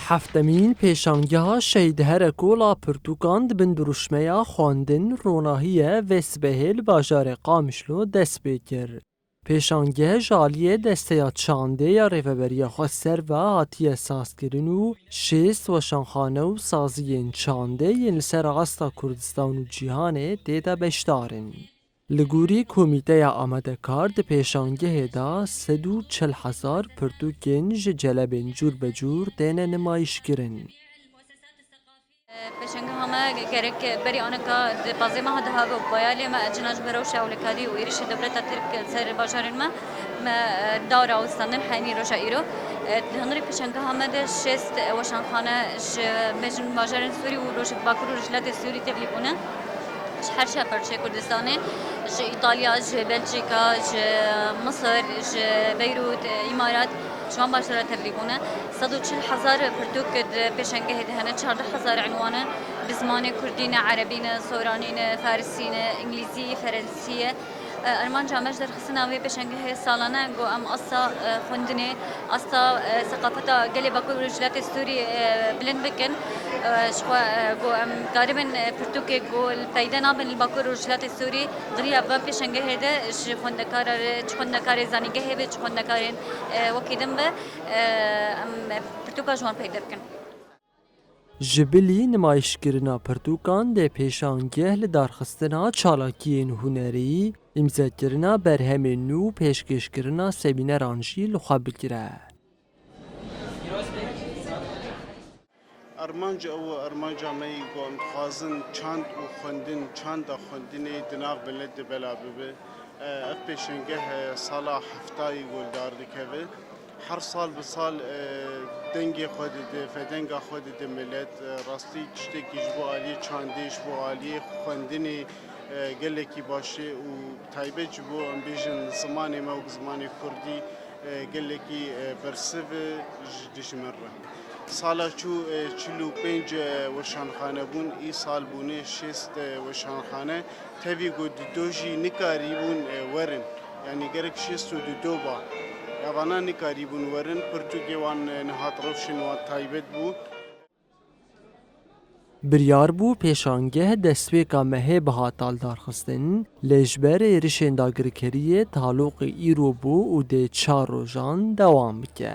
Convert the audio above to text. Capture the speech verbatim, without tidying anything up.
Heftemîn pêşangeha Şehîd Herekola pirtûkan di bin dirûşmeya xwendin, ronahiye vê sibehê li bajarê Qamişlo dest pê kir. Pêşangeh ji aliyê desteya çandê ya Rêveberiya Xweser ve hatiye sazkirin û şêst weşanxane û saziyên çandê yên li ser asta Kurdistan û cîhanê tê de beşdar in. Li gorî komîteya amadekar di pêşangehê de sed û çil hezar pirtûkên ji celebên cûr be cûr têne nimayîşkirin. Pêşangeha me gerek berî anika di pazdeh meha dihabe û baya, lê me cina ji ber rewşa ewlekarî û êrişê dewleta Tirk ser bajarên me, me, e, da rawestandin henî roja îro. E, di hundirê pêşangeha me de şêst weşanxane ji, bêjin, bajarên Sûrî û Roj-, Bakur û Rojhilatê Sûrî tevlî bûne. Ji her çar parçeyê Kurdistanê, ji Îtalya, ji Belçîka, ji Misir, ji Beyrût, Îmarat, ji van bajara tevlî bûne. Sed û çil hezar pirtûk di pêşangehê de hene, çardeh hezar enwan e. Bi zimanê kurdî ne, erebî ne, soranî ne, farisî ne, îngilîzî, ferensî ye. E, armanca me ji derxistina vê pêşangehê salane ku em asta, e, xwendinê, asta, e, seqafeta gelê Bakur û Rojhilatê Sûrî, e, bilind bikin. E, ji xwe, e, ku em karibin, e, pirtûkê ku li peyde nabin li Bakur û Rojhilatê Sûrî, di riya van pêşangehê de ji xwendekara re, çi xwendekarê zanîngehê be, çi xwendekarên, e, wekî din be, e, em pirtûka ji wan peyde bikin. Ji bilî nimayîşkirina pirtûkan dê pêşangeh li darxistina çalakiyên hunerî, îmzekirina berhemên nû û pêşkêşkirina semîneran jî li xwe bigire. Armanc ew e, armanca me yî ku em dixwazin çand û xwendin, çanda xwendinê di nav milet de bela bibe. Ev pêşengeh sala heftayî ku li dar dikeve. Her sal bi sal, e, dengê xwe dide, vedenga xwe dide milet. E, rastî tiştekî ji bo aliyê çandê, ji bo aliyê xwendinê, e, gelekî baş e û taybet ji bo, em bêjin, zimanê me wek zimanê kurdî, e, gelekî, e, bersiv e ji dijmin re. Sala çû, e, çil û pênc, e, weşanxane bûn, îsal bûne şêst, e, weşanxane. Tevî ku dido jî nikarîbûn, e, werin. Yanî gerek şêst û dido ba. Evana nikarîbûn werin, pirtûkê wan, e, nehat rewşên wan taybet bû. Biryar bû pêşangeh destpêka mehê bihata lidarxistin, lê ji ber êrişên dagirkeriyê taloqê îro bû û dê çar rojan dewam bike.